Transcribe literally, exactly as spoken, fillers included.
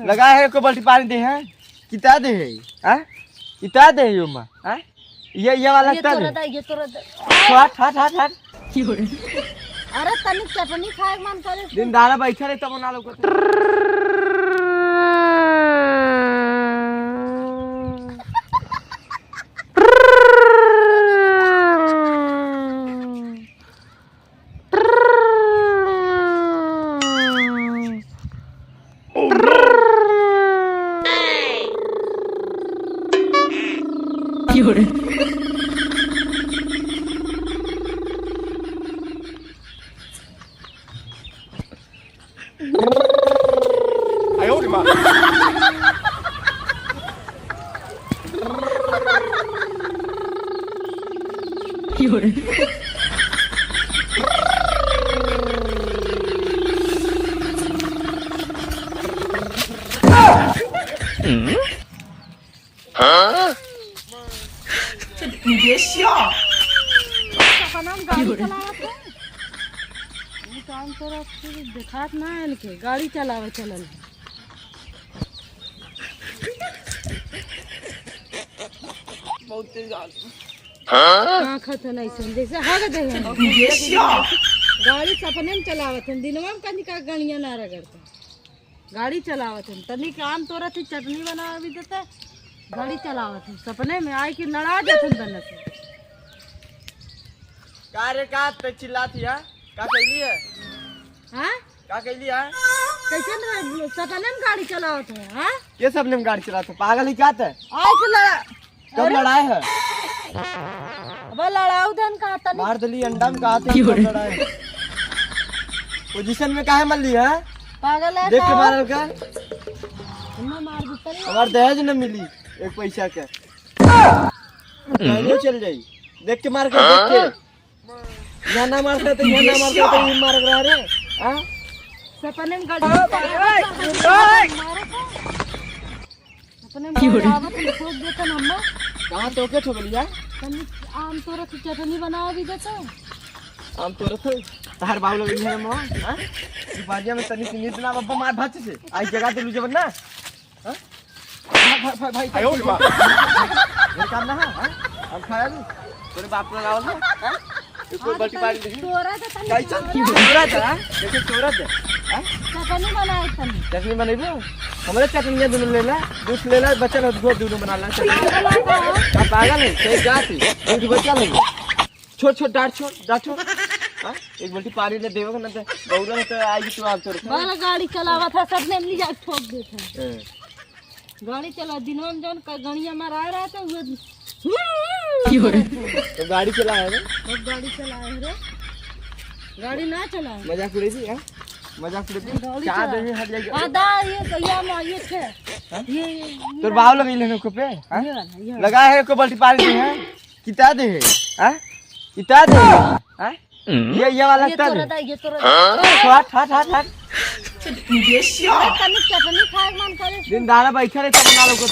लगा है, एको बाल्टी पानी दे है, किता दे है, हाँ? किता दे है यो माँ, हाँ? ये, ये वाला ये किता तोरा दे? दा, ये तोरा दा। हट, हट, हट, हट। अरे तनी चटनी खाए के मन करे। दिन दारा बैठा रहे तब ना लोग। सपना में गाड़ी चलावत है। ये काम तो रख के देखात ना है इनके, गाड़ी चलावे चलल। बहुत तेज आ रही। हाँ, खत नहीं सुन, जैसे हग दे हैं। गाड़ी सपने में चलावत हैं, दिनवा में कहीं का गणिया ना रगड़ता। गाड़ी चलावत हन, तनी काम तोरा थी चटनी बनावे भी देते, गाड़ी चलावत हन, सपने में आए कि लड़ा जात हन दन से। का रे, का ते चिल्लात हिया? का कैली है? हाँ? का कैली है? कैसे न सपने में गाड़ी चलावत है, हाँ? के सपने में गाड़ी चलावत है? पागल है क्या ते? आए कि लड़ा, कब अरे? लड़ाए है? अब लड़ाऊ देन कहा तनी। मार दली अंडा में कहा थे, कब लड़ाए है? पोजीशन में काहे मल्ली है? पागल है देख के का? मारल का? हमें मार देता नहीं। हमार दहेज न मिली एक पैसा के। पहले चल जाई। देख के मार के, देख के। यहाँ ना मारते तो, यहाँ ना मारते तो ये मार रहा रे। हाँ? सपने में गाड़ी मारो तो। अपने मारे आवत में ठोक देतन अम्मा। कहाँ तो के ठोकलिया? तनी आम तोरा के चटनी बनावे भी देते। आम तोरा थे, तार बाबू लोग इन्हें अम्मा, हाँ? ई बाजिया में तनी सी नींद ना बब्बा मार भात से। आई जगह दे लू जब ना। हाँ? भाई, भाई, भाई, भाई, आयो रे माँ। ये काम ना है, हाँ? हम खाया नहीं। तोरे बाप को लगावल है, हाँ? इसको हाँ, तो बल्टी तनी पानी दे। तोरा तो तनी कैसे? तोरा। तोरा था? कैसे तोरा था? हाँ? चटनी बनाए तनी। चटनी बनैबो? हमरे चटनिया दुनो ले ला, जूस ले ला, बचल हो, दुनो बना ला चटनी। हाँ, तो ला का है? आप पागल है, सही जात है, दूध बचल है। छोड़, छोड़, डांट छोड़, डांट छोड़। हाँ? एक बाल्टी पानी ले देवे ना तो, बौरा है तो आएगी तू आप तोर। बाला गाड़ी चलावा था, सब ने मिल जा ठोक देते हैं। हाँ। गाड़ी चला, दिनवा में जौन क-, गणिया मारा रहा था, वो की हो रहे? तो गाड़ी चला है ना? अब गाड़ी चला है रे। गाड़ी ना चला है। मजाक उड़े दी, हाँ? मजाक उड़े दी। गाड़ी क्या चला। देंगे, हट जाएगी। हाँ, दा, ये तो, ये हम, ये थे। हाँ? ये, ये, ये तोर बाव लगे लेने को पे, हाँ? ये वाला, ये वाला। लगा है, को बाल्टी पानी है। किता दे है? हाँ? किता दे है? हाँ? ये, ये वाला ये किता तोरा दे? दा, ये तोरा दा। हट, हट, हट, हट। अरे, तनी चटनी खाए के मन करे। दिन दारा बैठा रहे, तब ना लोग को